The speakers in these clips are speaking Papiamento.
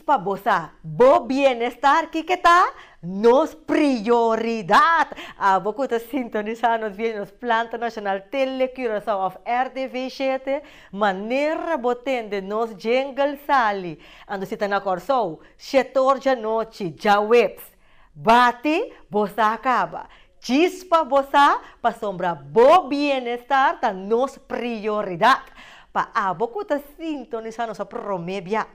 pa bo sa, bo bienestar kiko ta? Nos prioridat! Abo ku ta sintonisá nos via nos planta nashonal Tele Curaçao òf RTV shete, manera bo tende nos jingle sali, anto si ta na Kòrsou, shetor djanochi, djaweps, bati, bo sa kaba. Djis pa bo sa, pasobra bo bienestar ta nos prioridat. Pa abo ku ta sintonisá nos a promé bia.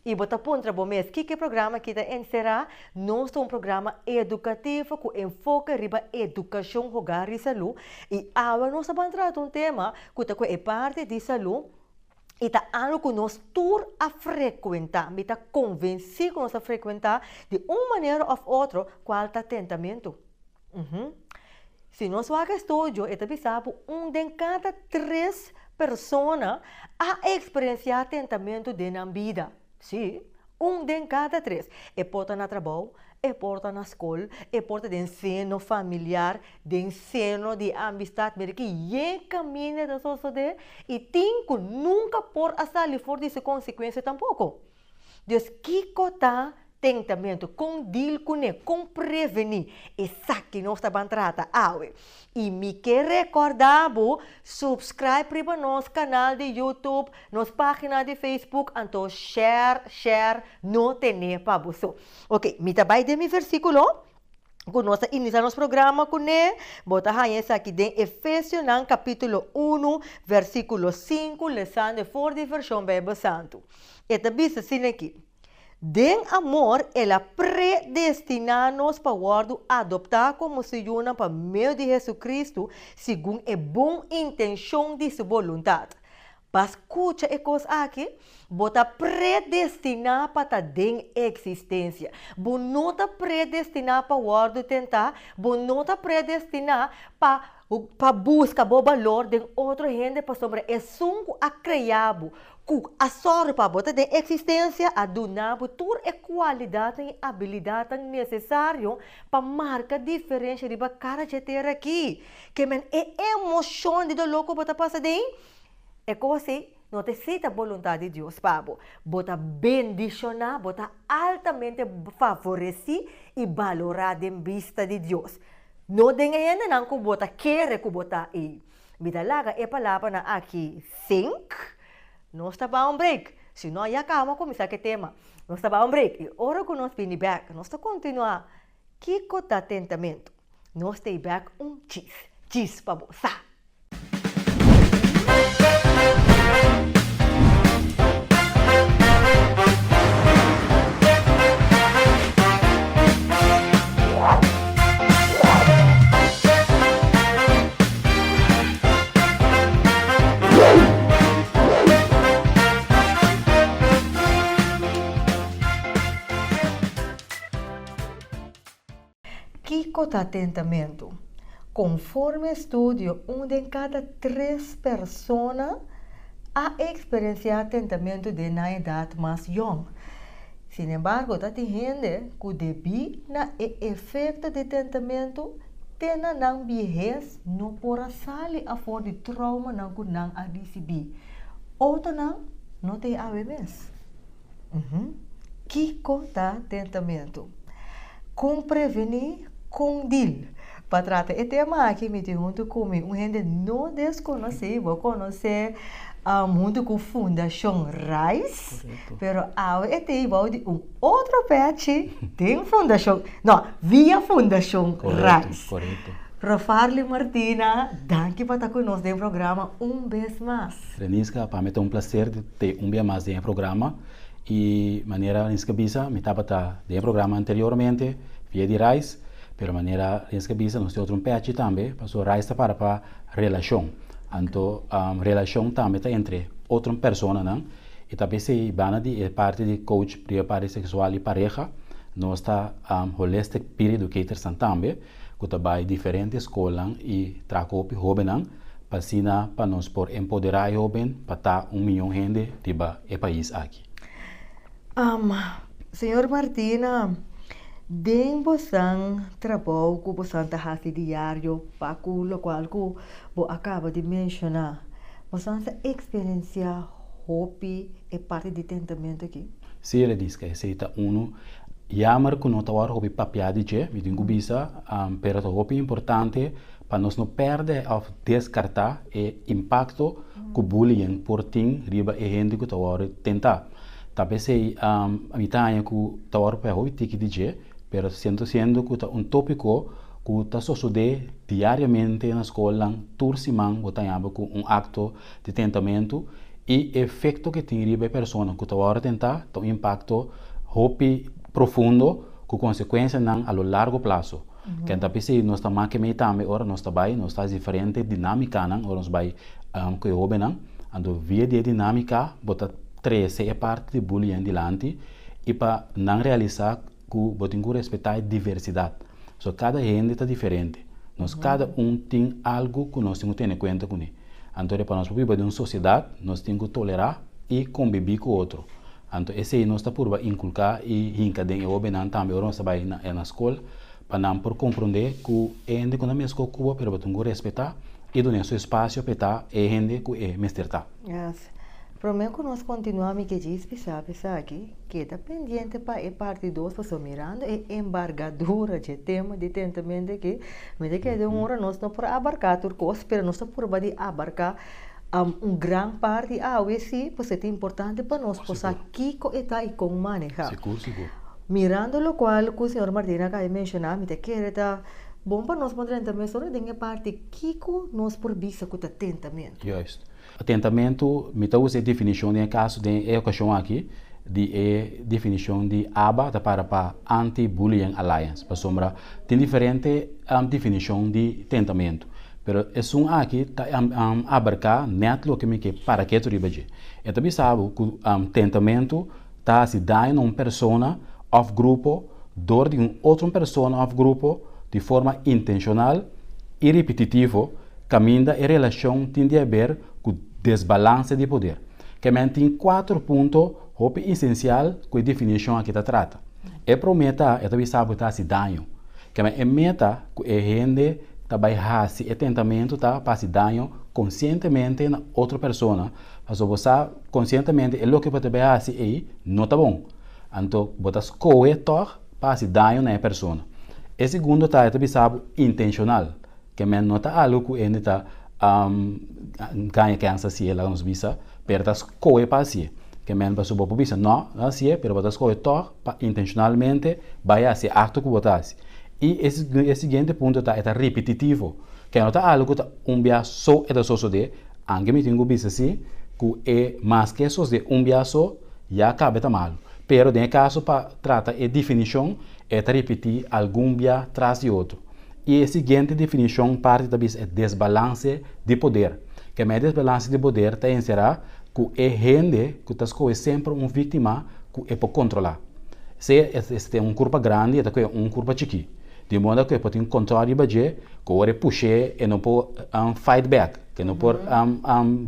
I bo ta puntra bo mes, kiko e programa aki ta enserá? Nos ta un programa edukativo ku enfoke riba edukashon, hogar i salú. I awe nos ta ban trata un tema ku ta ku e parti di salú i ta algu ku nos tur a frekuentá. Mi ta konvensí ku nos a frekuentá di un manera òf otro kual ta tentamentu. Si nos wak estudio e ta bisa bo un den kada tres persona a eksperensiá tentamentu den nan bida. Sí, un den kada tres. E por ta na trabou, e por ta na skol, e por ta den seno familiar, den seno di amistat. Mira ki yen kaminda ta sosodé i tin ku nunka por a sali for di su konsekuensia tampoko. Dus kiko ta tentamentu? Kon deal kuné? Kon prevení? Esaki nos ta ban trata awe. I mi ke rekòrdá bo, subscribe riba nos kanal di YouTube, nos página di Facebook, anto share, share, no ten'é pa bo so. Ok, mi ta bai den mi versíkulo ku nos a inisiá nos programa kuné. Bo ta haña esaki den Efesionan kapítulo unu, versíkulo sinku, lesando e for di vershon Beibel Santu. E ta bisa asina aki, Den amor el a predestiná nos pa wòrdu adoptá komo su yunan pa medio di Hesukristu segun e bon intenshon di su boluntat. Pa skucha e kos aki, bo ta predestiná pa ta den eksistensia. Bo no ta predestiná pa wòrdu tentá, bo no ta predestiná pa pa buska bo balor den otro hende pasobra esun ku a krea bo, Ku a sòru pa bo ta den eksistensia, a duna bo tur e kualidatnan i abilidatnan nesesario pa marka diferensha riba kara dje tera akí. Ke men e emoshon di doló ku bo ta pasa den, e kos ei no ta esei ta boluntat di Dios pa bo. Bo ta bendishoná, bo ta altamente favoresí i balorá den bista di Dios, no den e hendenan ku bo ta kere ku bo ta ei. Mi ta laga e palabranan aki sink. Nos ta ba un break. Si no ya kaba a kuminsá ku e tema. Nos ta ba un break i ora ku nos bini bèk nos ta kontinuá kiko ta tentamentu. Nos ta ei bèk un chis chis pa bo sa. Kiko ta tentamentu? Konforme estudio, un den kada tres persona a eksperensiá tentamentu den nan edat mas yòn. Sinembargo, ta tin hende ku debí na e efekto di tentamentu te na nan biehes no por a sali afor di troumanan ku nan a risibí. Otronan no ta e awe mes. Kiko ta tentamentu? Kon prevení? Kon dil? Pa trata e tema aki mi tin huntu ku mi un hende no deskonosí, bo konosé huntu ku Fundashon Rise, pero awe e tin bou di un otro pechi den Fundashon, no, via Fundashon Rise. Rofarly Martina, danki pa ta ku nos den programa un bes mas. Reniska, pa mi ta un plaser di te un bia mas den e programa i manera Reniska bisa mi tabata den e programa anteriormente via di Rise, Pero manera Renske bisa nos tin otro un pechi tambe, pasobra Rais ta para pa relashon. Anto relashon tambe ta entre otro personanan i ta p'esei banda di e parti di coach di e parti seksual i pareha nos ta holistic peer educatorsnan tambe ku ta bai diferente skolnan i traha ku hopi hobennan pa asina pa nos por empoderá e hoben pa ta un miyon hende riba e pais aki. Señor Martina, den bosan trabou ku bosan ta hasi diario pa ku lokual ku bo a kaba di menshoná, bosan sa eksperensiá hopi e parti di tentamentu aki? Sí, Leniska, esei ta unu jammer ku no ta wòrdu hopi papiá di dje, mi tin ku bisa, pero ta hopi importante pa nos no pèrdè òf deskartá e impakto ku bullying por tin riba e hende ku ta wòrdu tentá. Ta p'esei mi ta haña ku ta wòrdu papia hopi tiki di dje, pero siento siendo ku ta un tópiko ku ta sosodé diariamente na skolnan, tur siman bo ta haña bo ku un akto di tentamentu i e efekto ku tin riba e persona ku ta wòrdu tentá ta un impakto hopi profundo ku konsekuensianan a lo largo plaso. Ken ta p'esei nos ta make mei tambe ora nos ta bai, nos ta hasi diferente dinámikanan ora nos bai ku e hóbennan. Anto via di e dinámika bo ta trese e parti di bullying dilanti i pa nan realisá ku bo tin ku respetá e diversidat. So kada hende ta diferente. Nos kada un tin algu ku nos tin ku tene kuenta kuné. Anto pa nos por biba den un sosiedat nos tin ku tolerá i kombibí ku otro. Anto esei nos ta purba inkulká i hinka den e hóbennan tambe ora nos ta bai na skol pa nan por komprondé ku e hende ku nan meskó ku bo pero bo tin ku respetá i dun'é su espasio pa e ta e hende ku e mester ta. Yes. Promé ku nos kontinuá mi ke djis bisa esaki, keda pendiente pa e parti dos pasobra mirando e embargadura dje tema di tentamentu aki, mi ta kere den un ora nos no por abarká tur kos, pero nos ta purba di abarká un gran parti awe sí, pasobra ta importante pa nos por sa kiko e ta i kon manehá. Sigur, sigur. Mirando lokual ku señor Martin a kaba di menshoná, mi ta kere ta bon pa nos por drenta mesora den e parti kiko nos por bisa ku ta tentamentu. Juist. Tentamentu, mi ta usa e definishon den e kaso, den e okashon aki, di e definishon di aba ta para pa Anti-Bullying Alliance, pasobra tin diferente definishon di tentamentu, pero esun aki ta abarká nèt loke mi ke para ketu riba dje. E ta bisa bo ku tentamentu ta hasi daño na un persona òf grupo dor di un otro persona òf grupo di forma intenshonal i ripititivo, Kaminda e relashon tin di haber ku desbalanse di poder. Kemen tin kuater punto hopi esensial ku e definishon aki ta trata. E promé ta, e ta bisa bo ta hasi daño. Kemen e meta ku e hende ta bai hasi e tentamentu ta pa hasi daño konsientemente na otro persona, pasobra bo sa konsientemente e loke bo ta bai hasi ei no ta bon. Anto bo ta skohe tòg pa hasi daño na e persona. E segundo ta, e ta bisa bo intenshonal. Ke men no ta algu ku hende ta gaña kèns hasié, laga nos bisa, pero ta skohe pa hasié. Ke men pasobra bo por bisa nò, no hasié, pero bo ta skohe tòg pa intenshonalmente bai hasi e akto ku bo ta hasi. I e siguiente punto ta e ta ripititivo. Ke no ta algu ku ta un bia so e ta sosodé, anke mi tin ku bisa si ku e maske e sosodé un bia so ya kaba e ta malu. Pero den e kaso pa trata e definishon e ta ripití algun bia tras di otro. I e siguiente definishon parti ta bisa e desbalanse di poder. Keme e desbalanse di poder ta enserá ku e hende ku ta skohe semper un víktima ku e por kontrolá. Sea e ten un kurpa grandi e ta kohe un kurpa chikí. Di moda ku e por tin kontròl riba dje ku ora e push'é e no por fight back, ku e no por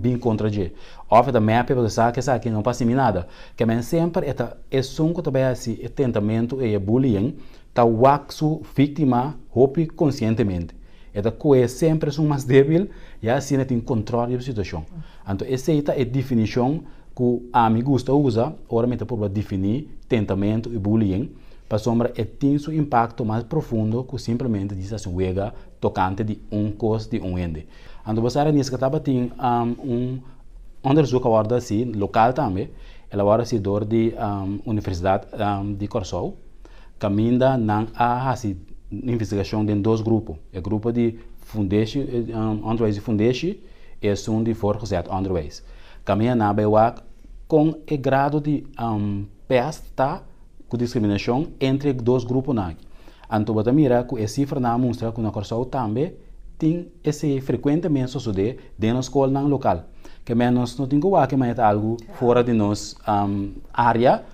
bin kontra dje. Òf e ta mèpia pasobra e sa ku esaki no por hasi mi nada. Keme semper e ta esun ku ta bai hasi e tentamentu ei, e bullying, ta wak su víktima hopi konsientemente. E ta kohe semper esun mas débil i asina e tin kontròl riba e situashon. Anto esei ta e definishon ku ami gusta usa ora mi ta purba definí tentamentu i bullying, pasobra e tin su impakto mas profundo ku simplemente djis hasi un wega tokante di un kos di un hende. Anto bo sa Reniska tabatin un onderzoek a wòrdu hasi lokal tambe, el a wòrdu hasi dor di Universidat di Kòrsou. Kaminda nan a hasi investigashon den dos grupo, e grupo di fundeshi, onderwijs di fundeshi i esun di voortgezet onderwijs. Kaminda nan a bai wak kon e grado di pèst ta ku diskriminashon entre e dos gruponan aki. Anto bo ta mira ku e sifranan a mustra ku na Kòrsou tambe tin esei frekuentemente sosodé den nos skolnan lokal. Ke men nos no tin ku wak e manera ta algu fora di nos área,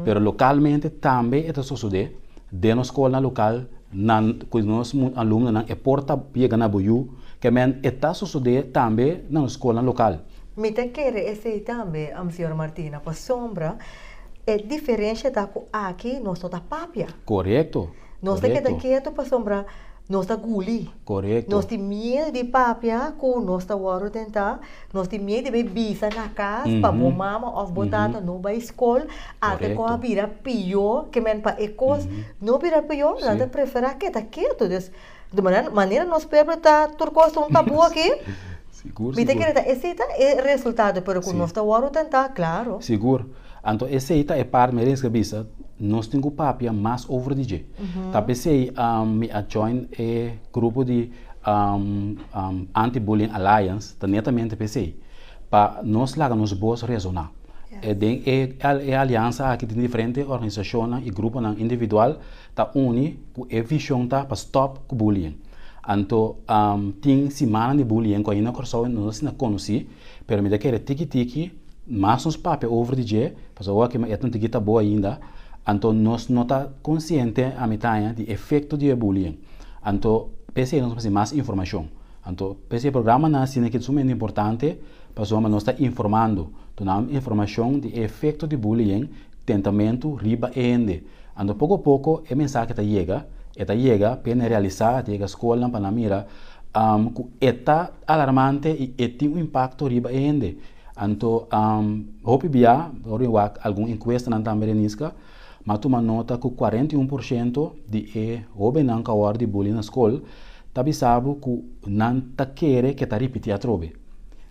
pero lokalmente tambe e ta sosodé den nos skolnan lokal nan ku nos alumnonan e por ta yega na bo yu. Ke men e ta sosodé tambe na nos skolnan lokal. Mi ta kere esei tambe, señor Martina, pasobra e diferensha ta ku aki nos no ta papia. Korekto, Nos ta keda korekto. ketu pasobra. Nos ta guli. Korekto. Nos tin miedu di papia ku nos ta wòrdu tentá. Nos tin miedu di bai bisa na kas pa bo mama òf bo tata no bai skol. Ata ku a bira pió, ke men pa e kos no bira pió, nan ta preferá keda ketu. Dus, di manera nos pueblo ta tur kos ta un tabú aki. Sigur, Mi ta sigur. kere ta esei ta e resultado, pero ku nos ta wòrdu tentá, klaro. Sigur. Anto esei ta e part mi Renske bisa, nos tin ku papia mas over di dje. Ta p'esei mi a join e grupo di Anti-Bullying Alliance, ta netamente p'esei, pa nos laga nos bos resoná. Den e e aliansa aki tin diferente organisashonnan i gruponan individual ta uni ku e vishon ta pa stòp ku bullying. Anto tin simannan di bullying ku ainda Kòrsou no ta asina konosí, pero mi ta kere tiki tiki mas nos papia over di dje, pasobra awor aki e ta un tiki tabú ainda, anto nos no ta konsiente a mi taña di efekto di e bullying. Anto p'esei nos mester mas informashon. Anto p'esei e programanan asina ki ta sumamente importante pasobra nos ta informando, dunando informashon di e efekto di bullying, tentamentu riba e hende. Anto poko poko e mensahe ta yega, e ta yega p'e nan realisá, ta yega skolnan pa nan mira ku e ta alarmante i e tin un impakto riba e hende. Anto hopi bia, ora mi wak algun enkuestanan tambe Reniska, m'a tuma nota ku 41% di e hóbennan ku a wòrdu di bully na skol ta bisa bo ku nan ta kere ke ta ripití atrobe.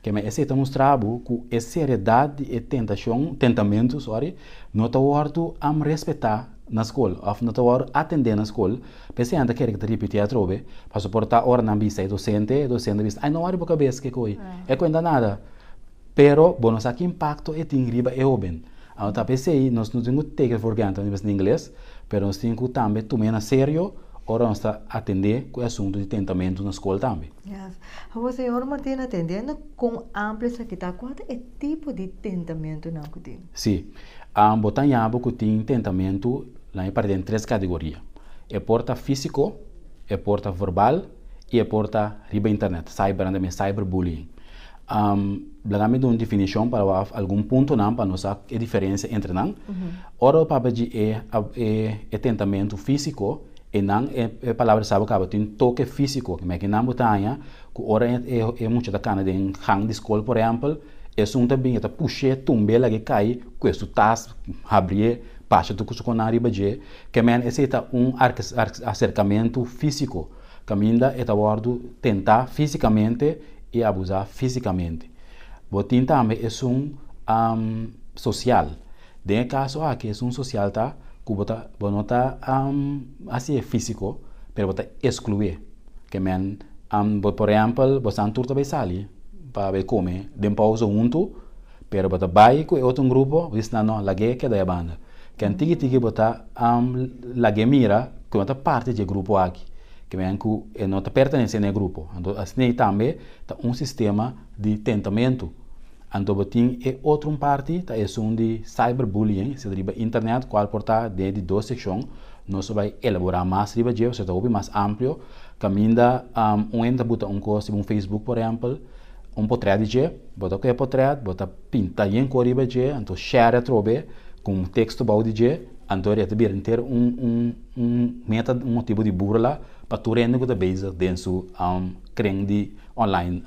Keme esei ta mustra bo ku e seriedat di e tentashon, tentamentu, sorry, no ta wòrdu respetá na skol òf no ta wòrdu atendé na skol. P'esei nan ta kere ku ta ripití atrobe pa soportá ora nan bisa e dosente, e dosente bisa, ai no wòri bo kabes ke ko'i, e kuenta nada. Pero bo no sa ki impakto e tin riba e hóben. Anto ta p'esei nos no tin ku take it for granted, nos bisa na ingles, pero nos tin ku tambe tum'é na serio ora nos ta atendé ku e asuntu di tentamentu na skol tambe. Yes. Awor señor Martin, atendiendo kon amplio esaki ta, kua ta e tipo di tentamentunan ku tin? Sí. Bo ta haña bo ku tin tentamentu nan e parti den tres kategoria. E por ta físiko, e por ta verbal i e por ta riba internet, cyber, nan ta mira cyberbullying. Laga mi duna un definishon pa wak algun puntonan pa nos sa e diferensia entre nan. Ora bo papia di e e tentamentu físiko, e nan e palabra sa bo kaba tin toke físiko. Kimen ki nan bo ta haña ku ora e e mucha ta kana den gang di skol por ehèmpel, esun ta bin e ta push'é tumb'é lag'é kai ku e su tas habrié basha tur ku su konan riba dje. Kimen esei ta un aserkamentu físiko kaminda e ta wòrdu tentá físikamente i abusá físikamente. Bo tin tambe esun sosial. Den e kaso aki esun sosial ta ku bo ta bo no ta hasi e físiko pero bo ta esklué. Ke men bo por ehèmpel bo san tur ta bai sali pa bai kome den pousa huntu pero bo ta bai ku e otro grupo bo bisa nan no lag'é keda e banda. Ken tiki tiki bo ta lag'é mira ku no ta parti dje grupo aki. Ke men ku e no ta pertenesé na e grupo. Anto asina tambe ta un sistema di tentamentu. Anto bo tin e otro un parti ta esun di cyberbullying, esei ta riba internet cual por ta den di dos seccion. Nos lo bay elabora mas riba dje, pasobra ta hopi mas amplio. Caminda un hende ta buta un cos riba un Facebook por ehempel, un potret di dje, bo ta coge e potret, bo ta pinta yen cos riba dje, anto share atrobe cu un texto bao di dje, anto e ta bira henter un un un meta, un motibo di burla pa tur hende cu ta bezig den su kren di online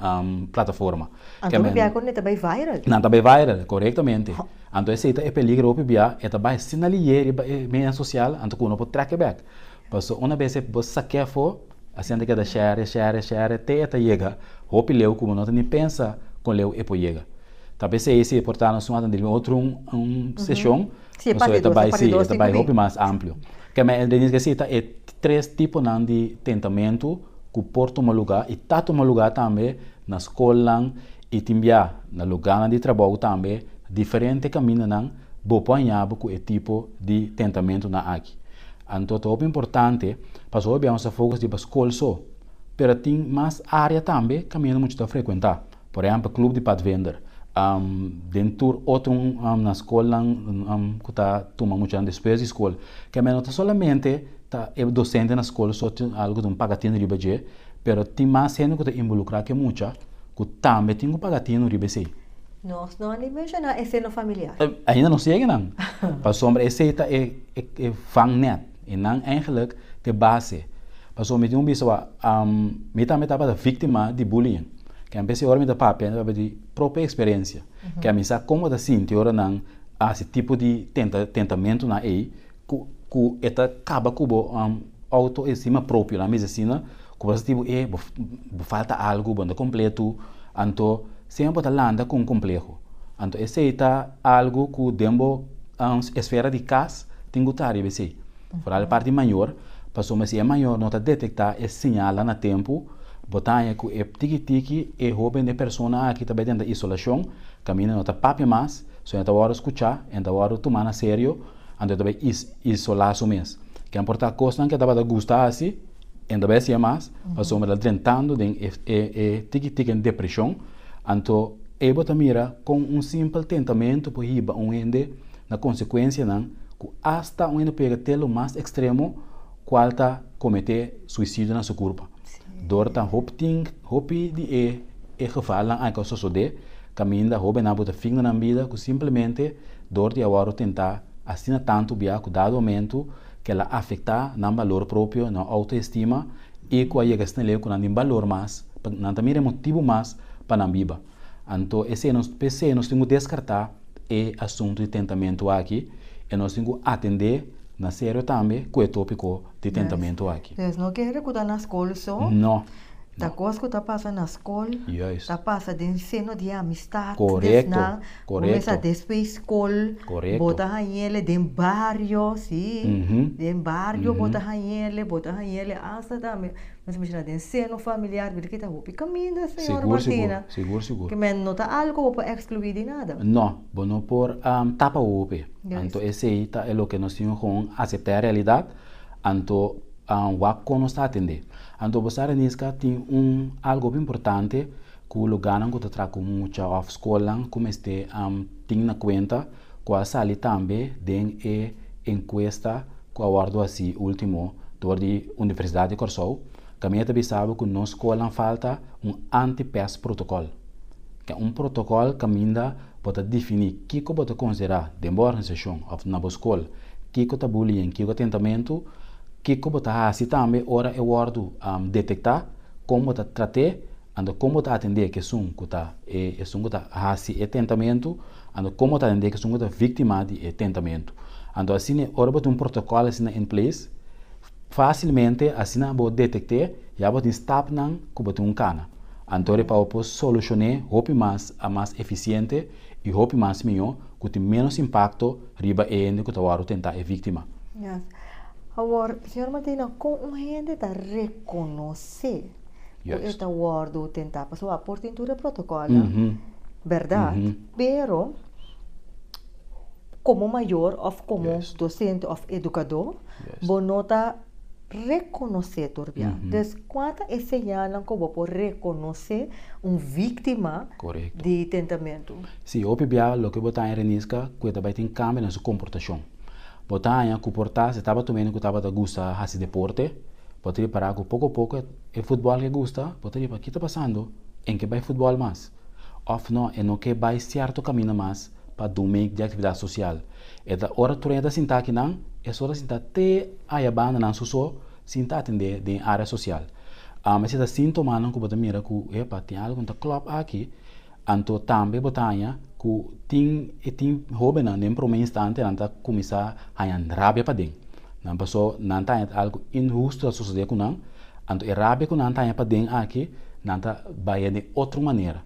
plataforma. Anto hopi bia ku nan ta bai viral. Nan ta bai viral, korektamente. Anto esei ta e peligro hopi bia, e ta bai asina lié riba e media sosial, anto ku no por trek e bek. Pasobra una bes e bo sak'é afó, asina ta keda share, share, share, te e ta yega hopi leu ku bo no ta ni pensa kon leu e por yega. Ta p'esei si e por ta nos un atendé den otro un seshon, pasobra e ta bai, si, e ta bai hopi mas amplio. Keme e esei ta e tres tiponan di tentamentu ku por tuma lugá i ta tuma lugá tambe na skolnan i tin bia na lugánan di trabou tambe, diferente kamindanan bo por haña bo ku e tipo di tentamentunan aki. Anto ta hopi importante pasobra hopi bia nos ta focus riba skol so, pero tin mas área tambe kaminda mucha ta frekuentá. Por ehèmpel klup di padvinder, den tur otro na skolnan ku ta tuma muchanan despues di skol. Kende no ta solamente ta e dosente na skol so tin algu ta un paga tinu riba dje, pero tin mas hende ku ta involukrá ku e mucha ku tambe tin ku paga tinu riba esei. Nos no a ni menshoná e seno familiar. Ainda no sigue nan. Pasobra esei ta e vangnet. E nan eigenlijk ta e base. Paso mi tin un bisa wa, mi tambe tabata víktima di bullying. Ke a ora mi ta papia, mi ta papia di propio eksperensia. Ke mi sa kon bo ta sinti ora nan hasi tipo di tenta tentamentunan ei ku ku e ta kaba ku bo outoestima propio. Nan bisa asina ku bo ta sinti bo e bo bo falta algu, bo no ta kompletu. Anto semper bo ta lanta ku un kompleho. Anto esei ta algu ku den bo esfera di kas tin ku ta riba esei. Foral e parti mayor, pasobra si e mayor no ta detektá e señalnan na tempu, bo ta haña ku e tiki tiki e hóben, e persona aki ta bai drenta isolashon, kaminda no ta papia mas, so e ta wòrdu skuchá, e no ta wòrdu tumá na serio, anto e ta bai isolá su mes. Ke por ta kosnan ku e tabata gusta hasi, e no ta bai hasié mas, pasobra el ta drentando den e e tiki tiki depreshon, anto ei bo ta mira kon un simpel tentamentu por hiba un hende na konsekuensianan ku asta un hende pega te lo mas ekstremo kual ta kometé suisidio na su kurpa. Dor ta hopi tin hopi di e e gevalnan aki a sosodé kaminda hóbennan bo ta fin na nan bida ku simplemente dor di a wòrdu tentá asina tantu bia ku dado momentu ku el a afektá nan balor propio, nan outoestima i ku a yega asina leu ku nan tin balor mas, nan ta mira e motibu mas pa nan biba. Anto esei nos p'esei nos tin ku deskartá e asuntu di tentamentu aki i nos tin ku atendé na serio tambe ku e tópiko di tentamentu aki. Pues no kere ku ta na skol so. No. Ta kos ku ta pasa na skol, ta pasa den seno di amistat, Korekto, desnan, bo mester korekto. despues skol, bo Korekto. ta hañ'ele den bario, si, den bario bo ta hañ'ele, bo ta hañ'ele asta tambe. Nos mester den seno familiar, bira kita hopi kaminda, señor Sigur, sigur, Martina. sigur, sigur. Ke men no ta algo bo por ekskluí di nada. No, bo no por tapa hopi. Anto esei ta e loke nos tin gewoon aseptá e realidat, anto wak kon nos ta atendé. Anto bo sa Reniska tin un algo hopi importante ku lugánan ku ta traha ku mucha òf skolnan ku mester tin na kuenta ku a sali tambe den e enkuesta ku a wòrdu hasí último dor di Universidat di Kòrsou, kaminda ta bisa bo ku nos skolnan falta un anti-pest protokòl. Ke un protokòl kaminda bo ta definí kiko bo ta konsiderá den bo organisashon òf na bo skol, kiko ta bullying, kiko tentamentu, kiko bo ta hasi tambe ora e wòrdu detektá, kon bo ta trat'é, anto kon bo ta atendé ku esun ku ta e esun ku ta hasi e tentamentu. Anto komo ta hende esun ku ta víktima di e tentamentu? Anto asina ora bo tin un protokòl asina in place, fásilmente asina bo detekt'é, ya bo tin stapnan ku bo tin un kana. Anto pa bo por solushoné hopi mas mas efisiente i hopi mas mihó ku tin ménos impakto riba e hende ku ta wòrdu tentá, e víktima. Yes. Awor, señor Martina, kon un hende ta rekonosé ku e ta wòrdu tentá? Pasobra por tin tur e protokòlnan, bèrdat? Pero, komo mayor òf komo dosente òf edukadó, bo no ta rekonosé tur bia. Dus, kua ta e señalnan ku bo por rekonosé un víktima di tentamentu? Sí, hopi bia loke bo ta haña Reniska ku e ta bai tin kambio na su komportashon. Bo ta haña ku por ta si tabata un hende ku tabata gusta hasi deporte, bo ta ripará ku poko poko e futbòl ke gusta, bo ta ripará ki ta pasando, en ke bai futbòl mas. Òf no, e no ke bai sierto kaminda mas pa dun di aktividat sosial. E ta ora tur hende ta sinta akinan, e so ta sinta te aya banda nan su so sin ta atendé den área sosial. Esei ta síntomanan ku bo ta mira ku, epa, tin algu ku no ta klòp aki. Anto tambe bo ta haña ku tin e tin hóbennan den promé instante nan ta kuminsá haña rabia paden. Nan pasó nan ta haña algu inhustu ta sosodé ku nan, anto e rabia ku nan ta haña paden aki nan ta bai den otro manera.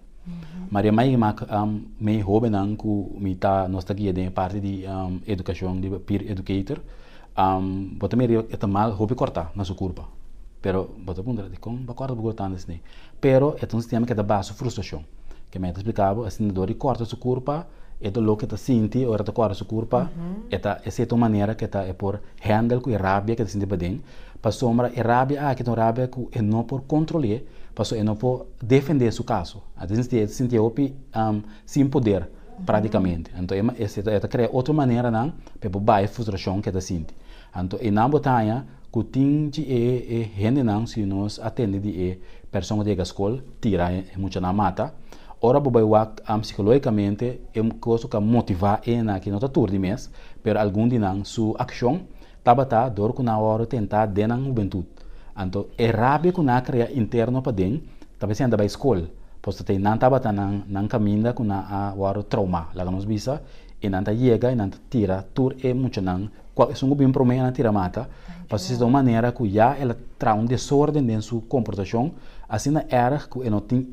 Maria Mai mak mei hóbennan ku mi ta nos ta guia den e parti di edukashon di peer educator, bo ta mira e ta mal hopi kòrtá na su kurpa, pero bo ta puntra dikon bo a kòrta bo kurpa tantu asina? Pero e ta un sistema ke ta basa su frustrashon. Ke mi a ta splika bo, asina dor di kòrta su kurpa, e doló ke ta sinti ora ta kòrta su kurpa, e ta esei ta un manera ke ta e por handle ku e rabia ke ta sinti paden, pasobra e rabia aki ta un rabia ku e no por kontrol'é, pasobra e no por defendé su kaso. A ta sinti e ta sinti hopi sin poder praktikamente. Anto e e ta krea otro maneranan pa e por baha e frustrashon ke e ta sinti. Anto einan bo ta haña Ku tin di e e hendenan si nos a tende di e persona ku ta yega skol tira e muchanan mata, ora bo bai wak psikologikamente e kos ku a motivá e hendenan aki no ta tur di mes, pero algun di nan su akshon tabata dor ku nan a wòrdu tentá den nan hubentut. Anto e rabia ku nan a krea interno paden, ta bisa nan ta bai skol. Pasobra te nan tabata nan nan kaminda ku nan a wòrdu traumá, laga nos bisa, i nan ta yega i nan ta tira tur e muchanan, kua esun ku bin promé nan a tira mata, pasobra ta un manera ku ya el a traha un desorden den su komportashon asina erg ku e no tin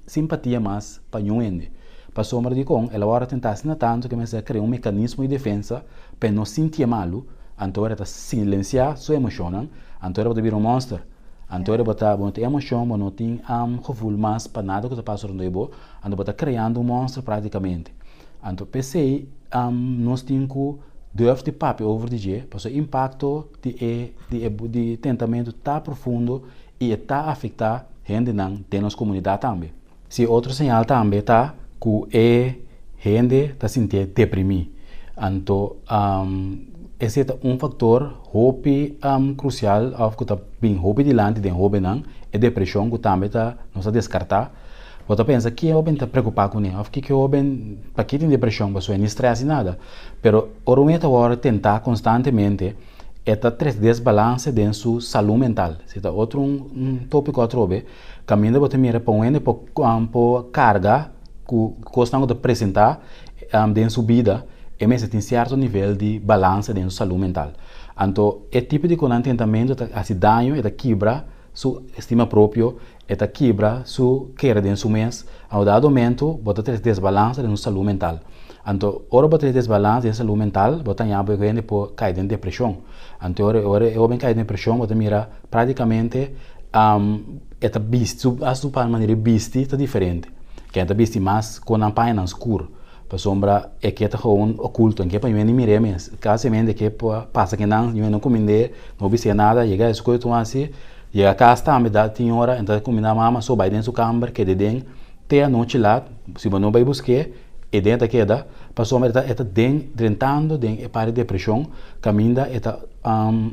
simpatia mas pa niun hende. Pasobra dikon el a wòrdu tentá asina tantu ku e mester a krea un mekanismo di defensa pa e no sintié malu, anto ora e ta silensiá su emoshonnan, anto ora bo ta bira un mònster. Anto ora bo ta, bo no tin emoshon, bo no tin gevoel mas pa nada ku ta pasa rondó di bo, anto bo ta kreando un mònster práktikamente. Anto p'esei nos tin ku durf di papia over di dje, pasobra e impakto di e di e di tentamentu ta profundo i e ta afektá hendenan den nos komunidat tambe. Si otro señal tambe ta ku e hende ta sintié deprimí. Anto esei ta un faktor hopi krusial òf ku ta bin hopi dilanti den hóbennan, e depreshon ku tambe ta nos ta deskartá. Bo ta pensa ki hóben ta preokupá kuné òf ki hóben pakí tin depreshon pasobra e ni strès ni nada. Pero ora un hende ta wòrdu tentá konstantemente e ta trese desbalanse den su salú mental. Esei ta otro un tópiko atrobe. Kaminda bo ta mira pa un hende por por karga ku kosnan ku ta presentá den su bida, e mester tin sierto nivel di balansa den su salú mental. Anto e tipo di konan tentamentu ta hasi daño, e ta kibra su estima propio, e ta kibra su kere den su mes. A un dado momento bo ta trese desbalansa den su salú mental. Anto ora bo trese desbalansa den salú mental, bo ta haña bo e hende por kai den depreshon. Anto ora e hoben kai den depreshon bo ta mira práktikamente e ta bisti su hasta su manera di bisti ta diferente. Ken ta bisti mas ku nan pañanan skur pasobra e ke ta gewoon okulto e ke pa ñu'e ni mir'é mes. Kasimente e ke pa pasa ke nan ñu'e no kumind'é no bis'é nada yega eskuel tur hasi yega kas tambe da tin ora e ta kumindá mama so bai den su kamber keda den te anochi lat si bo no bai busk'é e den ta keda pasobra e ta den drentando den e parti di depreshon kaminda e ta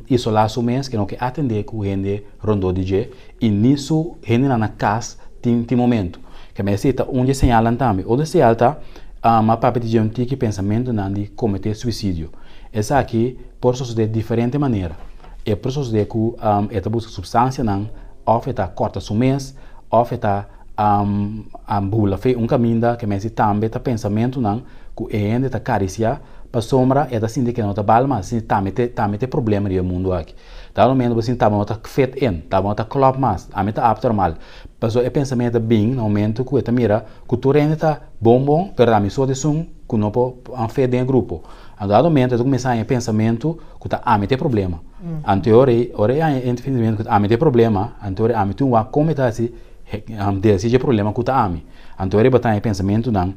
isolá su mes ke no ke atendé ku hende rondó di dje i ni su hendenan na kas tin tin momento. Ke mester esei ta un di e señalnan tambe. Otro señal ta a papia di dje un tiki pensamentunan di kometé suisidio. Esaki por sosodé diferente manera. E por sosodé ku e ta buska supstansianan òf e ta kòrta su mes òf e ta a bula fe un kaminda ke mester tambe ta pensamentunan ku e hende ta karisiá pasobra e ta sinti ke no ta bal mas, sinti tambe te tambe te problema di e mundu aki. Ta momento bo sinti taba no ta fit in, taba no ta klòp mas, ami ta abnormal. Pasobra e pensamentu ta bin na momento ku e ta mira ku tur hende ta bon bon, pero ami so ta esun ku no por fit den e grupo. Anto dado momento e ta kuminsá haña e pensamentu ku ta ami ta e problema. Anto e ora ei, ora e haña e pensamentu ku ta ami ta e problema, anto e ora ei ami tin wak kon mi ta hasi deshasi dje problema ku ta ami. Anto e ora ei bo ta haña e pensamentunan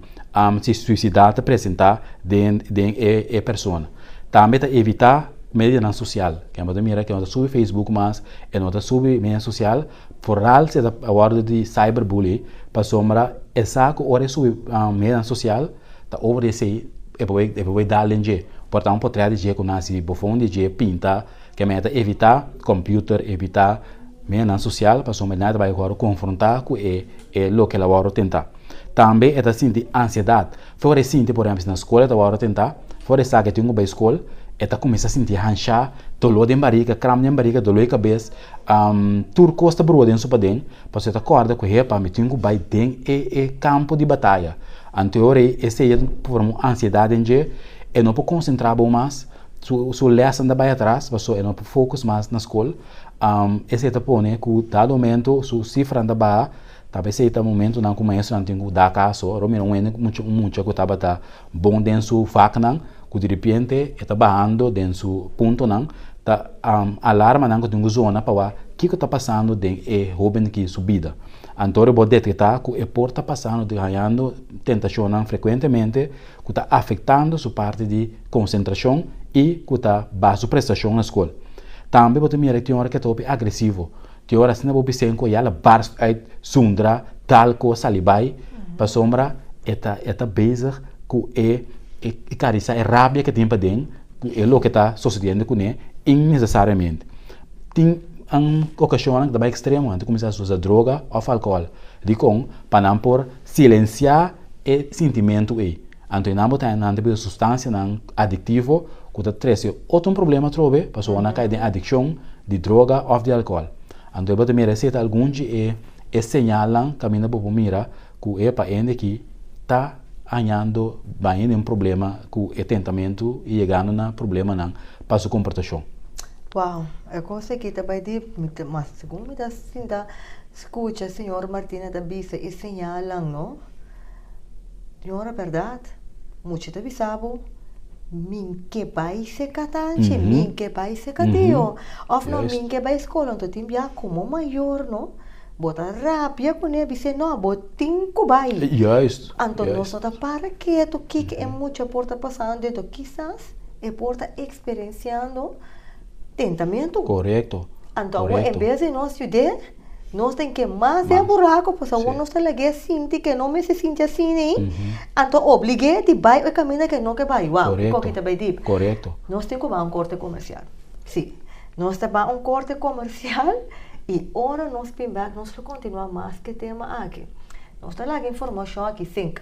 si suisidá ta presentá den den e e persona. Tambe ta evitá medianan sosial. Ken bo ta mira ke no ta subi Facebook mas, e no ta subi media sosial, foral si e ta wòrdu di cyberbully, pasobra e sa ku ora e subi medianan sosial ta over di esei e por e por dal den dje. Por ta un potrèt di dje ku nan hasi bofon di dje, pinta, ke mester ta evitá computer, evitá medianan sosial pasobra nan ta bai wòrdu konfrontá ku e e loke el a wòrdu tentá. Tambe e ta sinti ansiedat. For e sinti, por ehempel, si na skol e ta wòrdu tentá, for e sa ku e tin ku bai skol, e ta kuminsá sinti hanshá, doló den barika, kramp den barika, doló di kabes, tur kos ta brua den su paden, pasobra e ta kòrda ku, hepa, mi tin ku bai den e e kampo di bataya. Anto e ora ei, esei ta forma un ansiedat den dje, e no por konsentrá bon mas, su su lèsnan ta bai atras, pasobra e no por focus mas na skol. Esei ta pone ku dado momento su sifranan ta baha. Ta p'esei ta momentunan ku maestronan tin ku da kaso. Ora mira un hende un mucha ku tabata bon den su vaknan, ku diripiente e ta bahando den su puntonan, ta alarmanan ku tin ku zona pa wak kiko ta pasando den e hoben aki su bida. Anto ora bo detektá ku e por ta pasando di hañando tentashonnan frekuentemente ku ta afektando su parti di konsentrashon i ku ta baha su prestashon na skol. Tambe bo ta mira tin ora ku e ta hopi agresivo. Tin ora asina bo bis'é ku ya la barst uit zundra tal kos sali bai, pasobra e ta e ta bezig ku e e karisa e rabia ke tin paden ku e loke ta sosediendo kuné innesesariamente. Tin okashonnan ku ta bai ekstremo, nan ta kuminsá usa droga òf alkohòl. Dikon? Pa nan por silensiá e sintimentu ei. Anto nan bo ta nan ta bisa sustansianan adiktivo ku ta trese otro un problema atrobe pasobra nan a kai den adikshon di droga òf di alkohòl. Anto bo ta mira esei ta algun di e e señalnan kaminda bo por mira ku e pa hende ki ta hañando baña den problema ku e tentamentu i yegando na problemanan pa su komportashon. Wow, e kos aki ta bai dip, mi ta, mas segun mi ta sinta skucha señor Martina ta bisa e señalnan no, Señora bèrdat, mucha ta bisa bo, Min ke bai seka tanchi, min ke bai seka tio, òf no min ke bai skol, anto tin bia komo mayor no, bo ta rabia kuné bis'é no, bo tin ku bai. Anto nos no ta para ketu kiko e mucha por ta pasando, anto kisas e por ta eksperensiando tentamentu. Anto awor en bes di nos yud'é, Nos tin ke mas den buraco pasobra awor nos ta lag'é sinti ke no mester sinti asina ei, anto oblig'é di bai e caminda ke no ke bai. Wou, e koki ta bai dip. Nos tin ku bai un korte komersial. Si, nos ta bai un korte komersial i ora nos bin bek nos lo kontinuá mas ku e tema aki. Nos ta laga informashon aki sink.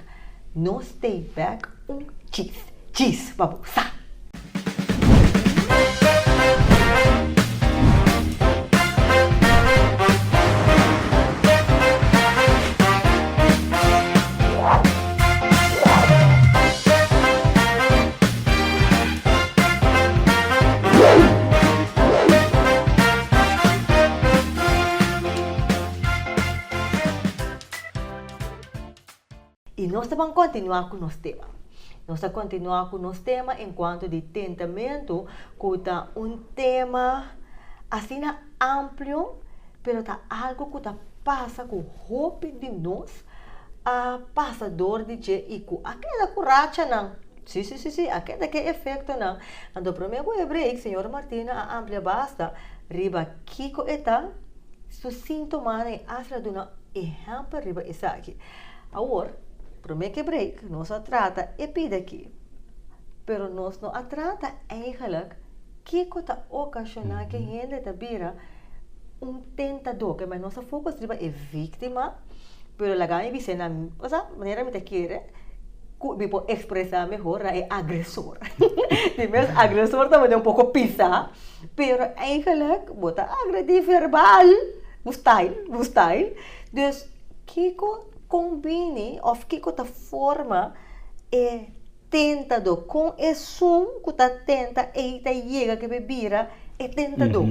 Nos stay bek un chis. Chis pa bo sa! I nos ta ban kontinuá ku nos tema. Nos ta kontinuá ku nos tema enkuanto di tentamentu, ku ta un tema asina amplio, pero ta algu ku ta pasa ku hopi di nos a pasa dor di dje i ku a keda ku rachanan. Sí, sí, sí, sí, a keda ku e efektonan. Anto promé ku e break, señor Martina a amplia basta riba kiko e ta, su síntomanan i asta duna ehèmpel riba esaki. Awor, promé ke break, nos a trata e pida aki, pero nos no a trata eigenlijk kiko ta okashoná ke hende ta bira un tentadó. Ke nos a focus riba e víktima, pero laga mi bis'é na, osea, manera mi ta kere ku mi por ekspresá mehor na e agresor. Di mes agresor ta manera un poko pisá, pero eigenlijk bo ta agredí verbal, bo style, bo style. Dus Kiko kon bini òf kiko ta forma e tentadó? Kon esun ku ta tenta ei ta yega ke bira e tentadó?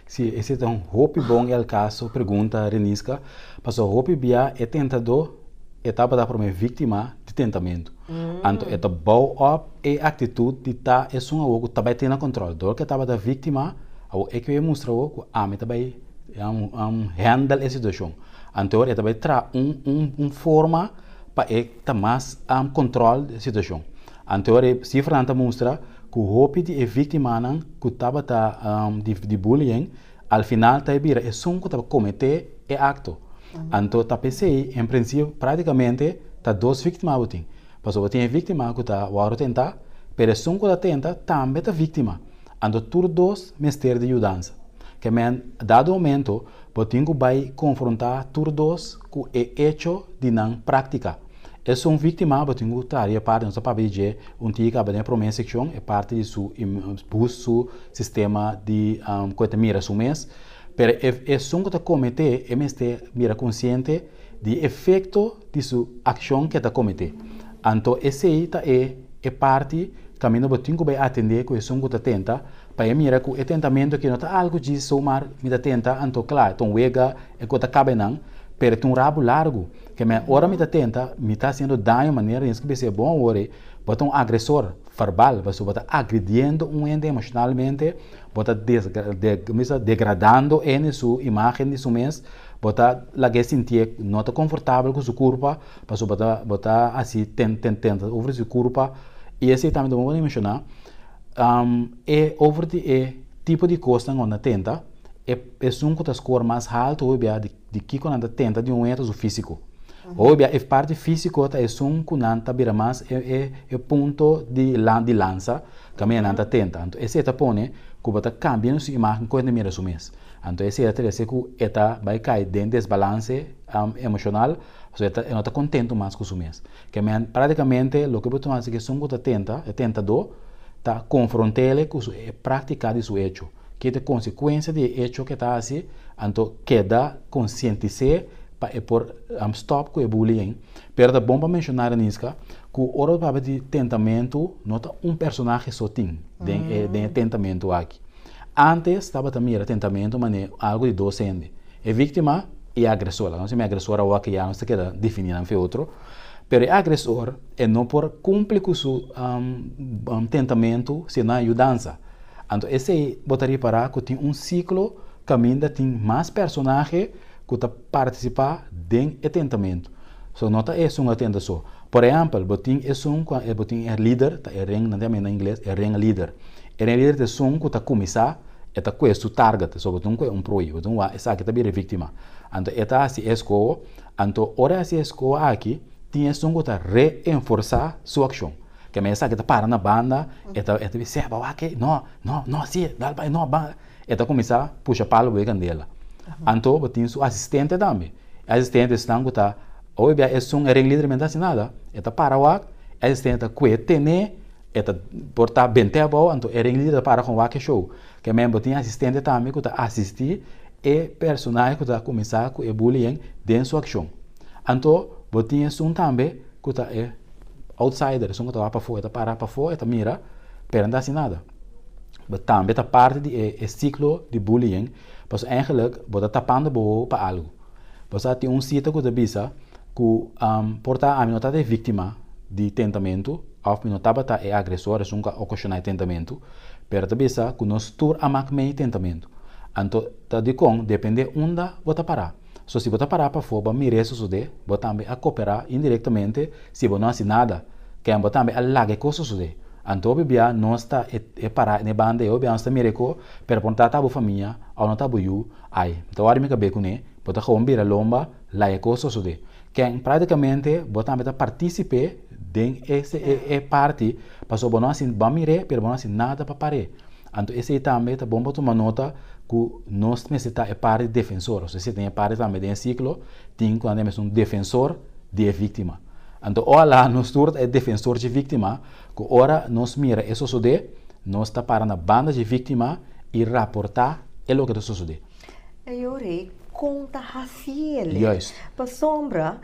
Sí, esei ta un hopi bon i al kaso pregunta, Reniska. Pasobra hopi bia e tentadó e tabata promé víktima di tentamentu. Anto e ta bou òp e aktitut di ta esun awor ku ta bai tene kòntròl. Dor ku e tabata víktima, awor e ke mustra awor ku ami ta bai handle e situashon. Anto e ta bai traha un un un forma pa e ta mas control di e situacion. Anto e cifranan ta mustra cu hopi di e victimanan cu tabata di di bullying al final ta e bira esun cu ta comete e acto. Anto ta p'esey en principio practicamente ta dos victima bo tin. Pasobra bo tin e victima cu ta wòrdu tenta pero esun cu ta tenta tambe ta victima. Anto tur dos mester di yudansa. Ke men dado momento bo tin ku bai konfrontá tur dos ku e echo di nan práktika. Esun víktima bo tin ku traha di e parti, nos ta papia di dje un tiki kaba den e promé sekshon, e parti di su boost su sistema di ku e ta mira su mes, pero e esun ku ta kometé e mester bira konsiente di e efekto di su akshon ku e ta kometé. Anto esei ta e e parti kaminda bo tin ku bai atendé ku esun ku ta tenta Pa e mira ku e tentamentu aki no ta algu djis somar mi ta tenta, anto kla, e ta un wega, e ku ta kaba einan, pero e tin un rabu largu. Ke men ora mi ta tenta, mi ta hasiendo daño manera di esaki bisa e bon awor ei, bo ta un agresor verbal, pasobra bo ta agrediendo un hende emoshonalmente, bo ta degradando hende su imagen di su mes, bo ta lag'é sintié no ta konfortabel ku su kurpa, pasobra bo ta bo ta hasi tenta over su kurpa, i esei tambe ta bon pa menshoná. E over di e tipo di kosnan ku nan ta tenta, e esun ku ta skor mas haltu hopi bia di kiko nan ta tenta di un hende ta su físiko. Hopi bia e parti físiko ta esun ku nan ta bira mas e e punto di di lansa kaminda nan ta tenta. Anto esei ta pone ku bo ta kambia su imágen ku e ta mira su mes. Anto esei ta trese ku e ta bai kai den desbalanse emoshonal pasobra e ta e no ta kontentu mas ku su mes. Ke men práktikamente loke bo ta hasi ku esun ku ta tenta, e tentadó, ta konfront'é ku su e práktika di su echo. Ki ta e konsekuensia di e echo ku e ta hasi, anto keda konsientis'é pa e por stòp ku e bullying. Pero ta bon pa menshoná, Reniska, ku ora bo papia di tentamentu no ta un personahe so tin den e den e tentamentu aki. Ántes tabata mira tentamentu manera algu di dos hende, e víktima i e agresor. Laga nos yama e agresor awor ke ya nos ta keda definí nan fe otro. Pero e agresor e no por kumpli ku su tentamentu si no hay yudansa. Anto esei bo ta ripará ku tin un siklo kaminda tin mas personahe ku ta partisipá den e tentamentu. So no ta esun a tenta so. Por ehèmpel, bo tin esun ku bo tin e lider, ta e ring, nan ta yama na ingles e ring leader. E ring leader ta esun ku ta kuminsá, e ta kue su target, so bo tin kue un prooi, bo tin wak esaki ta bira e víktima. Anto e ta hasi e eskoho, anto ora e hasi e eskoho aki, tin esun ku ta reenforsá su akshon. Ke men esaki ta para na banda, e ta e ta bisa, seba wak ei, no, no, no, si, dal bai, no, ban. E ta kuminsá pusha palu bo e kandela. Anto bo tin su asistente tambe. E asistente esnan ku ta, hopi bia esun e ringleader men ta hasi nada, e ta para wak, e asistente ta kue tene, e ta por ta bent'é abou, anto e ringleader ta para kon wak e show. Ke men bo tin asistente tambe ku ta asistí e personahe ku ta kuminsá ku e bullying den su akshon. Anto bo tin esun tambe ku ta e outsider, esun ku ta wak pafó, e ta para pafó, e ta mira, pero e no ta hasi nada. Bo tambe ta parti di e siklo di bullying, pasobra eigenlijk bo ta tapando bo wowo pa algu. Bo sa tin un sita ku ta bisa ku por ta ami no tabata e víktima di tentamentu òf mi no tabata e agresor, esun ku a okashoná e tentamentu, pero ta bisa ku nos tur a mak mei tentamentu. Anto ta dikon dependé unda bo ta pará. So si bo ta pará pafó bo a mira e sosodé, bo tambe a koperá indirektamente si bo no hasi nada, ken bo tambe a laga e kos sosodé. Anto hopi bia nos ta e e pará n'e banda ei, hopi bia nos ta mira e ko, pero por no ta ta bo famia òf no ta bo yu, ai, mi ta wòrdu mi kab'é kuné, bo ta gewoon bira lomba, laga e kos sosodé. Ken práktikamente bo tambe ta partísipe den ese e e parti, pasobra bo no hasi, bo a mir'é, pero bo no hasi nada pa par'é. Anto esei tambe ta bon pa tuma nota ku nos mester ta e parti defensor, osea si tin e parti tambe den e siklo, tin ku nan ta un defensor di e víktima. Anto ohalá nos tur ta e defensor dje víktima, ku ora nos mira e sosodé, nos ta para na banda dje víktima i raportá e loke ta sosodé. E yora kon ta hasi el? Juist. Pasobra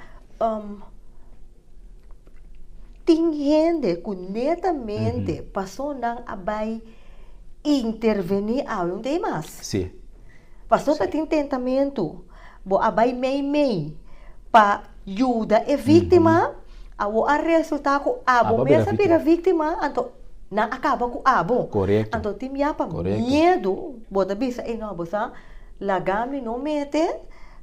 Tin hende ku netamente paso nan a bai intervení awe un dei mas. Sí. Paso ta tin tentamentu, bo a bai mei mei pa yuda e víktima, awo a resultá ku abo mes a bira víktima, anto nan a kaba ku abo. Korekto. Anto tin bia pa miedu bo ta bisa, ey no, bo sa laga mi no mete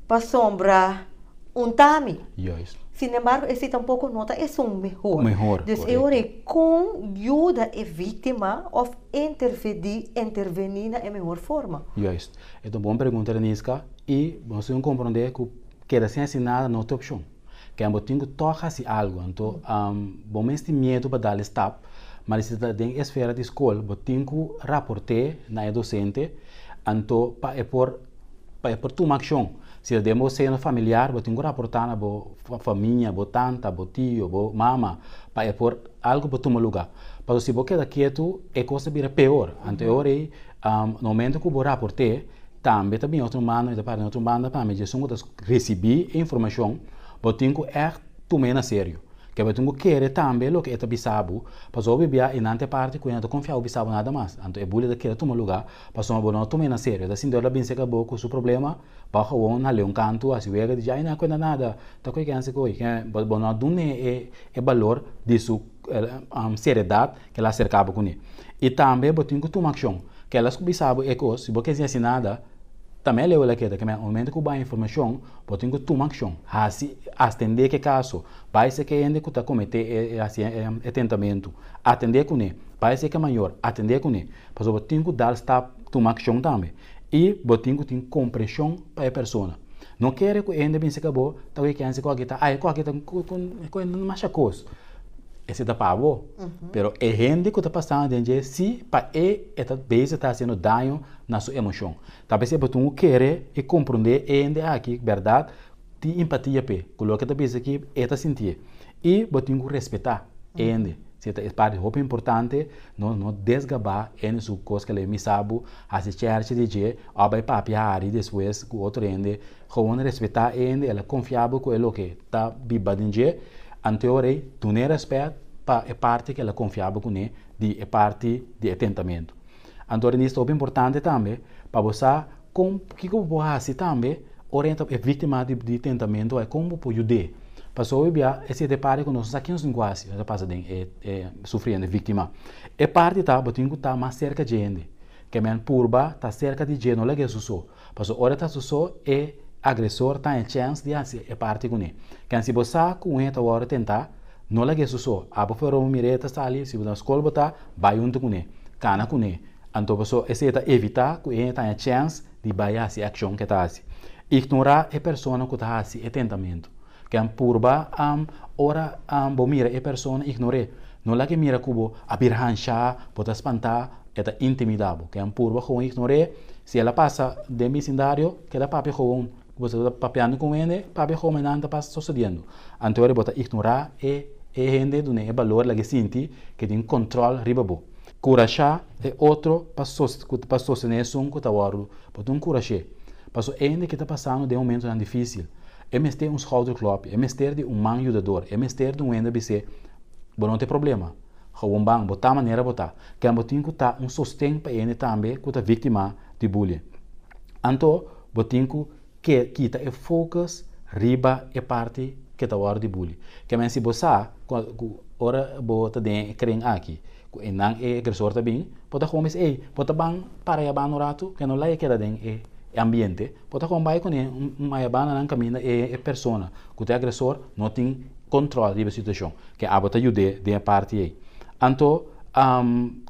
pasobra. Un tami. Juist. Sin embargo, esei tampoco no ta esun mehor. Mehor, Dus e ora ei kon yuda e víktima òf intervedí, intervení na e mehor forma? Juist. E ta un bon pregunta, Reniska, i nos tin ku komprondé ku keda sin hasi nada no ta opshon. Ken bo tin ku tòg hasi algu. Anto, bo mes tin miedu pa dal e stap, ma si ta den esfera di skol, bo tin ku raport'é na e dosente, anto pa e por pa e por tuma akshon. Si ta den bo seno familiar, bo tin ku raportá na bo famia, bo tanta, bo tio, bo mama, pa e por algu por tuma lugá. Pasobra si bo keda ketu, e kos ta bira peor. Anto e ora ei, na momento ku bo raport'é, tambe ta bini otro manda, mi ta para den otro banda pa mi, dje esun ku ta risibí e informashon, bo tin ku ègt tum'é na serio. Ke bo tin ku kere tambe loke e ta bisa bo, pasobra hopi bia e nan ta e parti ku e no ta konfia bo bisa bo nada mas. Anto e buli ta keda tuma lugá, Pasobra bo no tuma e na serio. Ta sinti ora ta bin serka bo ku su problema, bo a gewoon hal'é un kantu, hasi wega, di dje, ay no a kuenta nada, ta koe kense koe. Bo no a dun'é e e balor di su seriedat ke el a aserka bo kuné. I tambe bo tin ku tuma akshon. Ke el a bisa bo e kos, si bo ke hasi nada, tambe aleu el a keda. Ke men momento ku bo haña informashon, bo tin ku tuma akshon, hasi, atendé ku e kaso, bai serka e hende ku ta kometé e hasi e tentamentu, atendé kuné, bai serka e mayor, atendé kuné. Pasobra bo tin ku dal stap tuma akshon tambe. I bo tin ku tin komprenshon pa e persona. No kere ku e hende binse ka bo ta wiki ansi ku aki ta ai ku aki ta ku ku hende masha kos. Esei ta pa bo. Pero e hende ku ta pasando den dje si pa e e ta bezig ta hasiendo daño na su emoshon. Ta p'esei bo tin ku kere i komprondé e hende aki bèrdat tin empatia p'e ku loke ta bisa aki e ta sintié. I bo tin ku respetá e hende. Esei ta e parti hopi importante, no no desgabá hende su kos ku el a misa bo, hasi chèrchi di dje òf bai papia hari despues ku otro hende. Gewoon respetá e hende, el a konfia bo ku e loke ta biba den dje, anto e ora ei dun'é rèspèt pa e parti ku el a konfia bo kuné di e parti di e tentamentu. Anto Renise ta hopi importante tambe pa bo sa kon kiko bo por hasi tambe ora e ta e víktima di di tentamentu ai kon bo por yud'é. Pasobra hopi bia esei ta e parti ku nos no sa ken nos tin ku hasi ora ta pasa den e e sufriendo e víktima. E parti ta bo tin ku ta mas serka dje hende. Ke men purba ta serka di dje no lag'é su so. Pasobra ora e ta su so e agresor ta haña chèns di hasi e parti kuné. Ken si bo sa ku un hende ta wòrdu tentá, no lag'é su so. Abo for ora bo mir'é ta sali, si bo na skol bo ta, bai huntu kuné, kana kuné. Anto pasobra esei ta evitá ku e hende ta haña chèns di bai hasi e akshon ku e ta hasi. Ignorá e persona ku ta hasi e tentamentu. Ken purba ora bo mira e persona, ignor'é. No lag'é mira ku bo a bira hanshá, bo ta spantá, e ta intimidá bo. Ken purba gewoon ignor'é. Si el a pasa den bisindario, keda papia gewoon. Ku bo ta papiando ku un hende, papia gewoon ma nan ta pasa sosediendo. Anto ora bo ta ignorá e e hende, dun'é e balor, lag'é sinti ku e tin kòntròl riba bo. Kurashá e otro pa pa sostené esun ku ta wòrdu. Bo ta un kurash'é. Pasobra e hende ke ta pasando den momentonan difísil, e mester un schouderklopje, e mester di un man yudador, e mester di un hende bis'é, Bo no tin problema. Gewoon ban, bo ta manera bo ta. Ken bo tin ku ta un sosten pa e hende tambe ku ta víktima di bullying. Anto bo tin ku ke kita e focus riba e parti ke ta wòrdu di bully. Ke men si bo sa ku ora bo ta den e kren aki ku e nan e agresor ta bin, bo ta gewoon bisa ey bo ta ban para e abanda un ratu ke no laga keda den e ambiente, bo ta gewoon bai kuné un ayabanda nan kaminda e persona ku ta e agresor no tin kontròl riba e situashon. Ke abo ta yud'é den e parti ei. Anto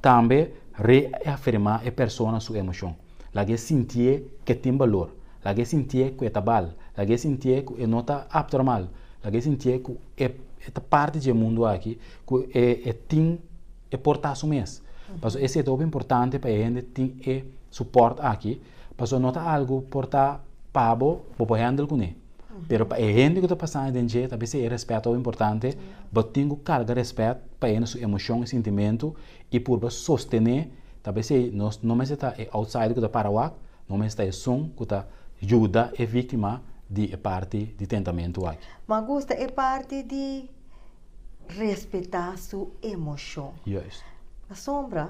tambe reafirmá e persona su emoshon. Lag'é sintié ku e tin balor. Lag'é sintié ku e ta bal. Lag'é sintié ku e no ta apnormal. Lag'é sintié ku e ta parti dje mundu aki, ku e e tin e por ta su mes. Pasobra esei ta hopi importante pa e hende tin e supòrt aki, pasobra no ta algu por ta pa bo, bo por hèndel kuné. Pero pa e hende ku ta pasando den dje ta bisa e rèspèt hopi importante, bo tin ku karga rèspèt pa e hende su emoshon i sintimentu i purba sostené, ta p'esei nos no mester ta e outsider ku ta para wak, no mester ta esun ku ta yuda e víktima di e parti di tentamentu aki. M'a gusta e parti di respetá su emoshon. Juist. Pasobra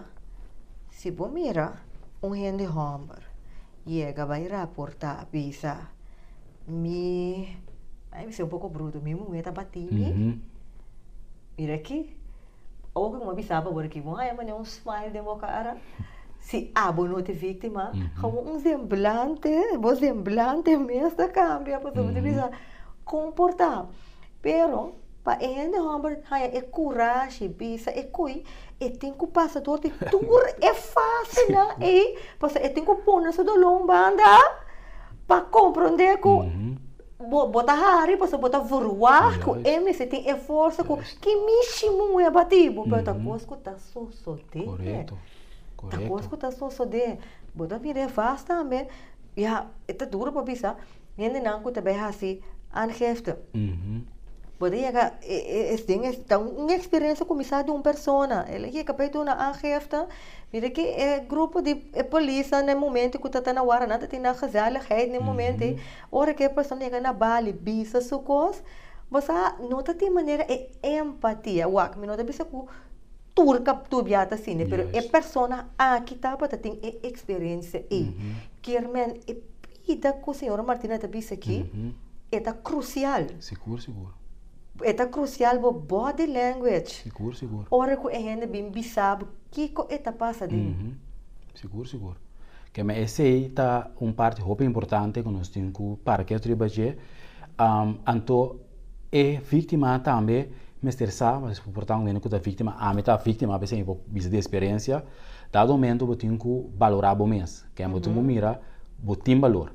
si bo mira un hende hòmber yega bai raportá bisa mi, ai mi ser un poko bruto, mi muhé ta batí mi, mira aki, Ora ku bo bisa bo awor aki, bo haña manera un smile den bo kara. Si abo no ta e víktima, gewoon un semblante, bo semblante mes ta kambia pasobra bo ta bisa kon por ta. Pero pa e hende hòmber haña e kurashi bisa e kui, e tin ku pasa dor di tur e fasenan ei, pasobra e tin ku pone su doló un banda pa komprondé ku Bo bo ta hari pasobra bo ta verwagt ku e mester tin e forsa ku ki mishi muhe bati bo pero ta kos ku ta sosodé. Korekto, Ta kos ku ta sosodé. Bo ta mira e vas tambe, ya e ta duro pa bisa, hendenan ku ta bai hasi aangifte. Bo ta yega e e den e ta un eksperensia ku mi sa di un persona, el a yega bai duna aangifte. Mira ki e grupo di e polisnan na e momento ku ta ta na wara nan ta tin nan gezelligheid na e momento ei. Ora ku e persona yega na bali bisa su kos, bo sa no ta tin manera e empatia. Wak, mi no ta bisa ku tur tur bia ta asina, pero e persona aki tabata tin e eksperensia ei. Kier men e bida ku señora Martina ta bisa aki, e ta krusial. Sigur, sigur. E ta krusial bo body language. Sigur, sigur. Ora ku e hende bin bisa bo kiko e ta pasa den. Sigur, sigur. Keme esei ta un parti hopi importante ku nos tin ku para ketu riba dje. Anto e víktima tambe mester sa, por ta un hende ku ta víktima, ami ta víktima p'esei mi por bisa di eksperensia, dado momento bo tin ku balorá bo mes. Keme bo tin ku mira bo tin balor.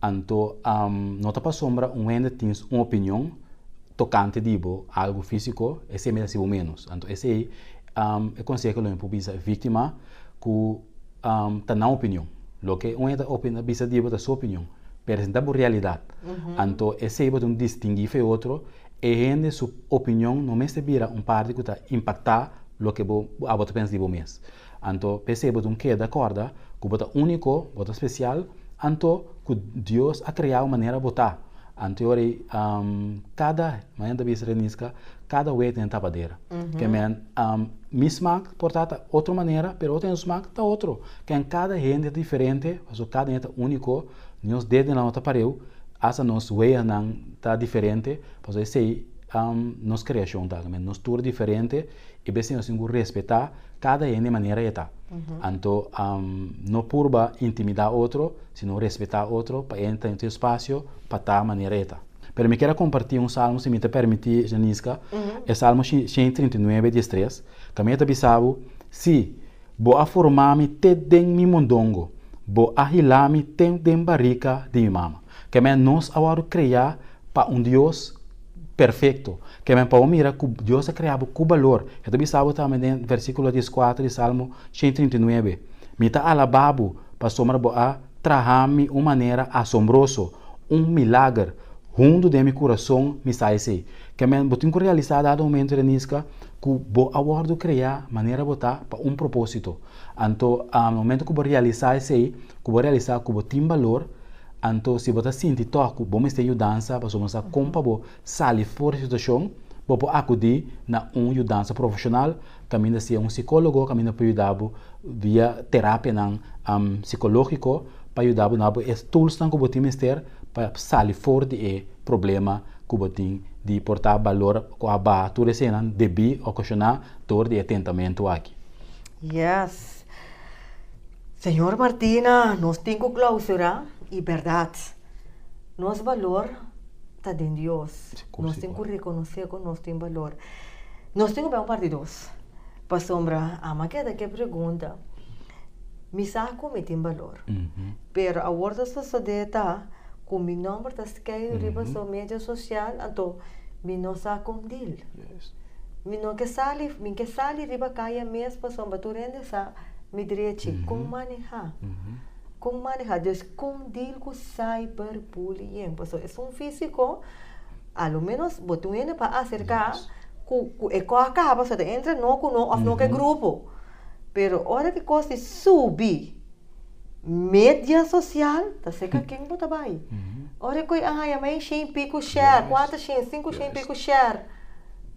Anto no ta pasobra un hende tin un opinion tokante di bo algu físiko, esei mester hasi bo ménos. Anto esei e konseho lo mi por bisa e víktima ku ta nan opinion. Loke un hende ta opina bisa di bo ta su opinion, pero esei no ta bo realidat. Anto esei bo tin distinguí for e otro, e hende su opinion no mester bira un parti ku ta impaktá. loke bo abo ta pensa di bo mes. Anto p'esei bo tin keda kòrda ku bo ta úniko, bo ta spesial, anto ku Dios a krea bo manera bo ta. Anto e ora ei kada, manera ta bisa Reniska, kada wei tin e tapadera. Ke men mi smak por ta ta otro manera, pero otro hende su smak ta otro. Ken kada hende ta diferente, pasobra kada hende ta úniko, nos dedenan no ta pareu, asta nos weanan ta diferente, pasobra esei nos kreashon ta. Nos tur diferente i p'esei nos tin ku respetá kada hende manera e ta. Anto no purba intimidá otro, sino respetá otro pa e ta den su espasio pa ta manera e ta. Pero mi kier a kompartí un salmo si mi ta permití, Janiska, e Salmo 139, 13, kaminda ta bisa bo, Sí, bo a forma mi te den mi mondongo, bo a hila mi te den barika di mi mama. Kemey nos a wòrdu kreá pa un Dios perfekto. Kemey pa bo mira ku Dios a krea bo ku balor. E ta bisa bo tambe den versíkulo 14 di Salmo 139, Mi ta alabá bo pasobra bo a traha mi un manera asombroso, un milager. Hundu den mi kurason mi sa esei. Kemey bo tin ku realisá dado momento, Reniska, ku bo a wòrdu kreá manera bo ta pa un propósito. Anto, momento ku bo realisá esei, ku bo realisá ku bo tin balor, Anto si bo ta sinti tòg ku bo mester yudansa pasobra bo sa kon pa bo sali for di situashon, bo por akudí na un yudansa profeshonal, kaminda sea un sikólogo kaminda por yuda bo via terapianan sikológiko pa yuda bo na bo e toolsnan ku bo tin mester pa sali for di e problema ku bo tin di por ta balor ku a baha tur esenan debí okashoná dor di e tentamentu aki. Yes. Señor Martina, nos tin cu clausura y berdad. Nos balor ta den Dios. Nos tin cu reconoce cu nos tin balor. Nos tin cu bay un parti dos. Pasobra ama keda ke pregunta, mi sa cu mi tin balor, pero awor ta sosode ta cu mi nomber ta skei riba so media social, anto mi no sa con deal. Mi no ke sali, mi ke sali riba kaya mes pasobra tur hende sa mi drechi kon maneha, kon maneha, dus kon deal ku cyberbullying pasobra esun fisiko a lo menos bo tin un hende pa aserka ku ku e kos a kaba pasobra ta entre no ku no of no ku e grupo pero ora ku e kos di subi media sosial ta serka ken bo ta bai ora ku a haña mai shen piku share kuater shen sinku shen piku share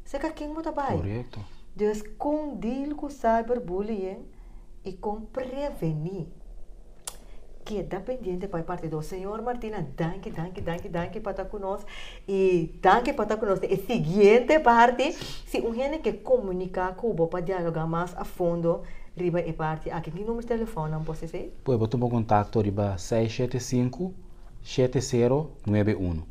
serka ken bo ta bai. Dus kon deal ku cyberbullying i kon prevení. Keda pendiente pa e parti dos. Señor Martina, danki, danki, danki, danki pa ta ku nos. I danki pa ta ku nos den e siguiente parti. Si un hende ke komuniká ku bo pa dialogá mas a fondo riba e parti aki, ki number di telefòn nan por sesei? Pues bo tuma kontakto riba 675 7091.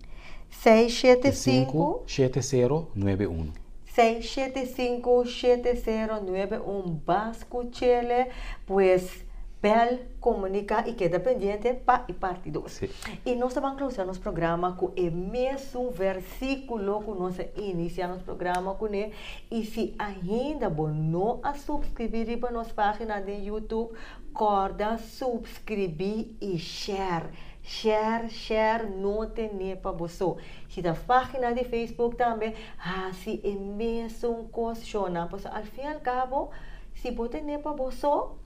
675 7091. 6757091 Bas ku Chele, pues bel, komunika i keda pendiente pa e parti dos. I nos ta ban klousá nos programa ku e mesun versíkulo ku nos a inisiá nos programa kuné. I si ainda bo no a supskribí riba nos página den YouTube, kòrda supskribí i share. Share, share, no ten'é pa bo so. Si ta página di Facebook tambe, hasi e mesun kos shona. Pasobra al fin al kabo, si bo tene pa bo so,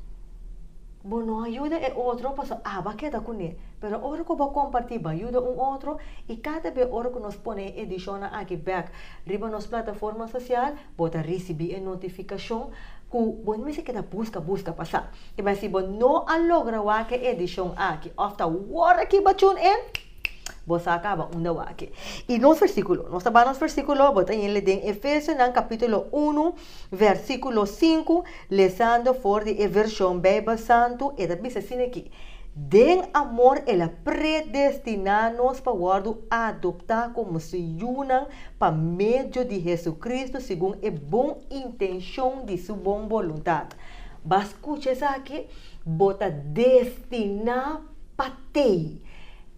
bo no a yuda e otro pasobra abo a keda kuné. Pero ora ku bo kompartí, bo a yuda un otro i kada be ora ku nos pone e edishonnan aki bèk riba nos plataforma sosial, bo ta risibí e notifikashon ku bo no mester keda buska buska pa sa. Kibè si bo no a logra wak e edishon aki òf ta wòrdu aki bo tune in, Bo sa kaba unda wak. I nos versíkulo, nos ta bai nos versíkulo, bo ta yende den Efesionan kapítulo unu, versíkulo sinku, lesando for di e vershon Beibel Santu, e ta bisa asina aki, Den amor el a predestiná nos pa wòrdu adoptá komo su yunan pa medio di Hesu-Kristu segun e bon intenshon di su bon boluntat. Bo a skucha esaki? Bo ta destiná pa tei.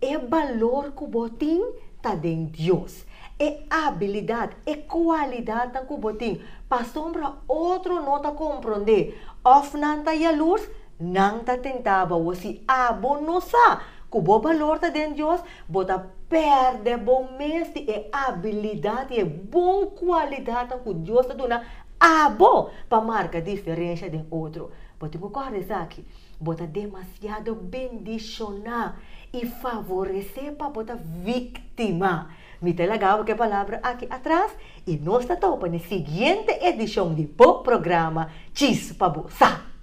E balor ku bo tin ta den Dios. E abilidat, e kualidatnan ku bo tin, pasobra otro no ta komprondé òf nan ta yalurs, nan ta tentá bo. Awor si abo no sa ku bo balor ta den Dios, bo ta pèrdè bo mes di e abilidat i e bon kualidatnan ku Dios ta duna. abo pa marka diferensha den otro. Bo tin ku kòrda esaki, bo ta demasiado bendishoná i favoresé pa bo ta víktima. Mi ta laga bo ku e palabra aki atras i nos ta topa na e siguiente edishon di bo programa Djis pa Bo Sa.